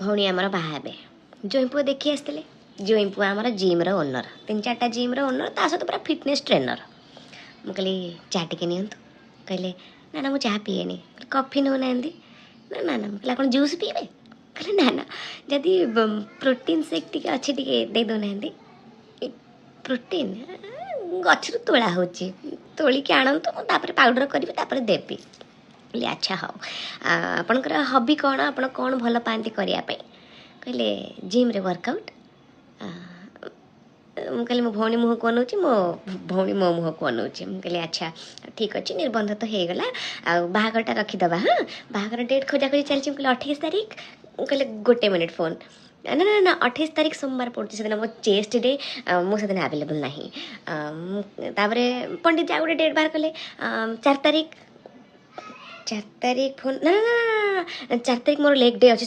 ଭଉଣୀ ଆମର ବାହା ହେବେ। ଜୋଇଁ ପୁଅ ଦେଖି ଆସିଥିଲେ। ଜୋଇଁ ପୁଅ ଆମର ଜିମ୍ର ଓନର୍, ତିନି ଚାରିଟା ଜିମ୍ର ଓନର୍, ତା ସହିତ ପୁରା ଫିଟନେସ୍ ଟ୍ରେନର୍। ମୁଁ କହିଲି, ଚା ଟିକେ ନିଅନ୍ତୁ। କହିଲେ, ନା ନା, ମୁଁ ଚାହା ପିଏନି। କଫି ନେଉନାହାନ୍ତି? ନା ନା ନା। ମୁଁ କହିଲି, ଆପଣ ଜୁସ୍ ପିଇବେ? କହିଲେ, ନା ନା, ଯଦି ପ୍ରୋଟିନ୍ ସେକ୍ ଟିକେ ଅଛି, ଟିକେ ଦେଇ ଦେଉନାହାନ୍ତି। ପ୍ରୋଟିନ୍ ଗଛରୁ ତୋଳା ହେଉଛି, ତୋଳିକି ଆଣନ୍ତୁ, ମୁଁ ତାପରେ ପାଉଡ଼ର କରିବି, ତାପରେ ଦେବି। କହିଲି, ଆଚ୍ଛା ହଉ। ଆପଣଙ୍କର ହବି କ'ଣ? ଆପଣ କ'ଣ ଭଲ ପାଆନ୍ତି କରିବା ପାଇଁ? କହିଲେ, ଜିମ୍ରେ ୱାର୍କଆଉଟ୍। ମୁଁ କହିଲି, ମୋ ଭଉଣୀ ମୁହଁକୁ ଅନଉଛି, ମୋ ଭଉଣୀ ମୋ ମୁହଁକୁ ଅନଉଛି। ମୁଁ କହିଲି, ଆଚ୍ଛା ଠିକ୍ ଅଛି, ନିର୍ବନ୍ଧ ତ ହେଇଗଲା, ଆଉ ବାହାଘରଟା ରଖିଦେବା। ହଁ, ବାହାଘର ଡେଟ୍ ଖୋଜାଖୋଜି ଚାଲିଛି। ମୁଁ କହିଲି, 28 ତାରିଖ। ମୁଁ କହିଲେ, ଗୋଟେ ମିନିଟ୍, ଫୋନ୍। ନା ନା ନା, 28 ତାରିଖ ସୋମବାର ପଡ଼ୁଛି, ସେଦିନ ମୋ ଚେଷ୍ଟ ଡେ, ମୁଁ ସେଦିନ ଆଭେଲେବଲ୍ ନାହିଁ। ମୁଁ ତାପରେ ପଣ୍ଡିତ ଯାହା ଗୋଟେ ଡେଟ୍ ବାହାର କଲେ, 4 ତାରିଖ। 4 ତାରିଖ, ଫୋନ୍। ନା ନା ନା, 4 ତାରିଖ ମୋର ଲେଗ୍ ଡେ ଅଛି।